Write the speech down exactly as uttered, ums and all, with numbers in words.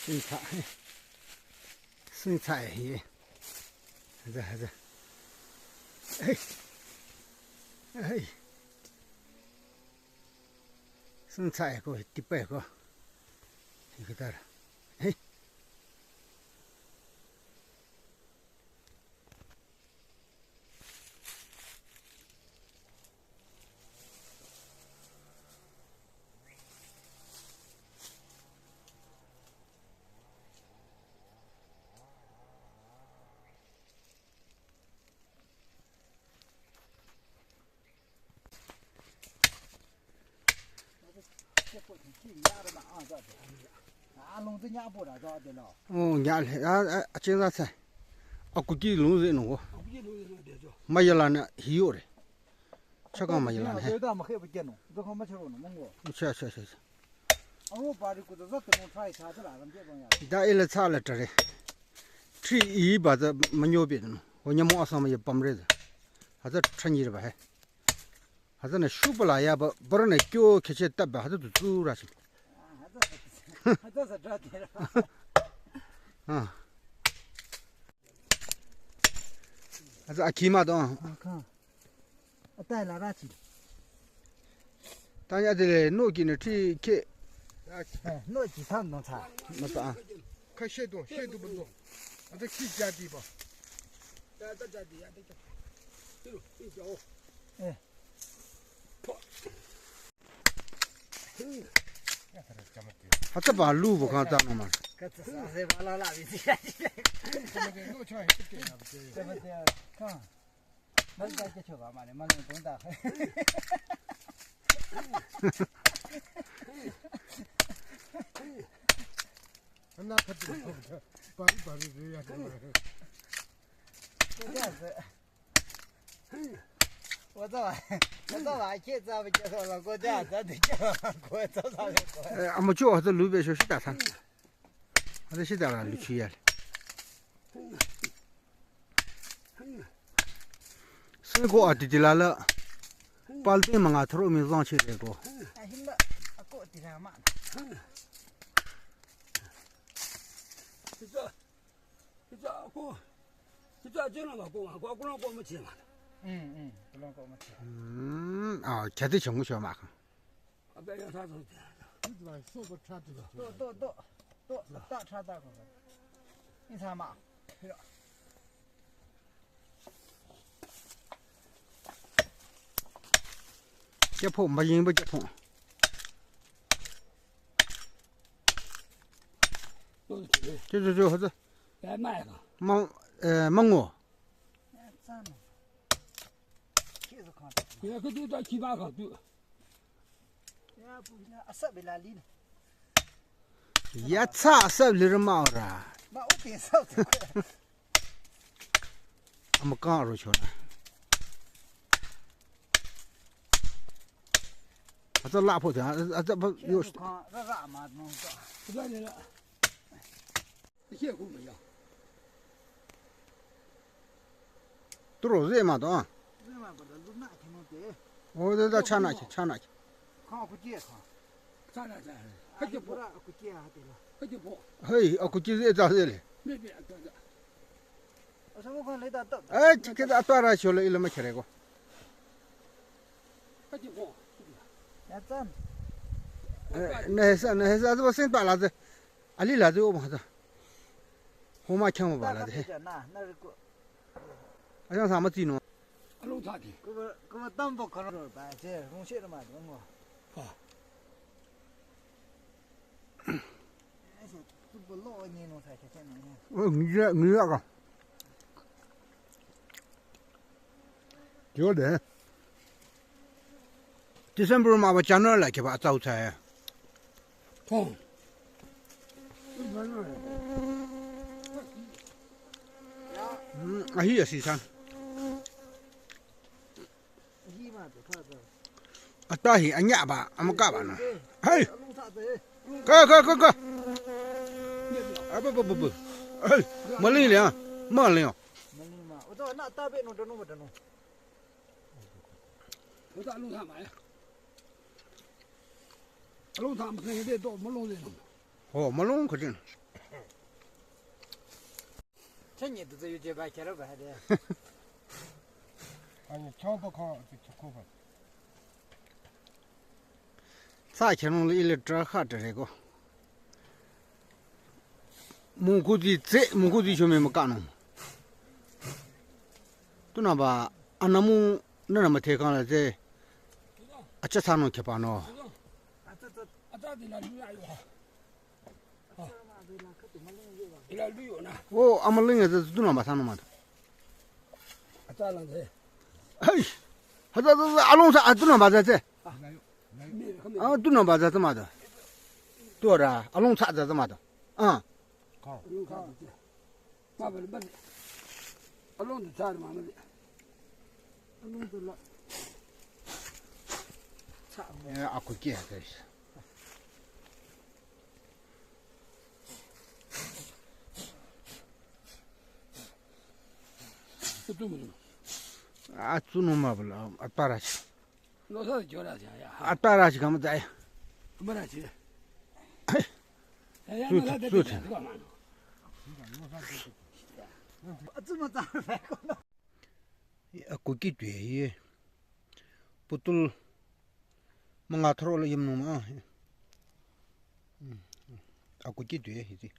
Sing tsa. Sing tsa hi. Haza, haza. Hey. Hey. Sing tsa ko, tipa ko. Hikatar. Hey. Oh, nya le, a, a, a, chenza sa. A kuki lung ze no. Ma yala na hiyo re. Chaka ma yala ne. Cha, cha, cha, cha. Da ile tsa le tare. Tri i ba za manyo be no. Ho nyamo asa ma ye pam re. Ha za chanyi re ba he. Haza na shupa la ya ba, bara na kyo keche tab ba, haza tu tu ra shi. Ah. Haza akima do. Aka. Atai la ra chi. Tanya de le, no ki na tri ke. Eh, no ki san no cha. Ma ta. Ka she do, she do bu do. Haza ki ja di ba. Ja, ja, ja di, ja, ja. Eh. Hata ba lu bu kang ta no ma. Eh, ama cho hata lu be sho shita san. Hata shita la lu chi ya le. Seko ati ti la la. Pal pe manga thro mi zang che le ko. Mm, mm, kulong ko ma che. Mm, ah, kya te chong sho ma ka. To, to, to, to, ta cha ta ko. Ni sa ma. Kya pho, ma yin ba kya pho. Kya, kya, kya, kya. Ma, eh, ma ngo. Ya, ka tu ta ki ba ka tu. Ya tsa asap lirü ma ora. Ama kang ro chona. Ata la pho ta, ata ba yo. Turo ze ma do. O de da chana ki, chana ki. Hey, aku ki ze da ze le. Eh, ki ke da tara chole ile ma khere ko. Eh, ne sa, ne sa, zo sen pa la ze. Ali la de o ma ta. Ho ma khyang ba la de. A yang sa ma ti no. A lu ta ki. Ko ba, ko ba tam bo ko ro ba je, rong she ma do ngo. Ha. Tu bo lo ni no sa che che no. O, ngi ya, ngi ya ka. Yo de. December ma ba January la ke ba tsau tsai. Tong. Mm, ahi asi san. Ata hi anya ba, amaka ba na. Hey. Ka, ka, ka, ka. Aba, ba, ba, ba. Hey, mali le, ah. Mali, ah. Oh, malong kajin. Chanye du zü yu je ba kero ba de. Ani chong to kong ti choko ba. Sa khenung le ile tra kha tere ko. Mungkuti tse, mungkuti chome ma kanung. Tunüba anamu nana ma thekang la tse. Acha sanung khepa no. O, amaling ya zü tunüba sanung ma. Hai. Haza, haza, haza, along sa, a, tunüba za tse. A, tunüba za tse ma da. Tora, along sa za tse ma da. A. Along sa za tse. Ma ba, ba. Along sa za ma ma. Along sa la. Sa. Ya, aku kia, guys. A, tsunung ma bala, a, tarachi. Atarachi kama zai. Tsu, tsu, tsu. A, kuki tue ye. Putul manga thro la yam nung ma. A, kuki tue ye.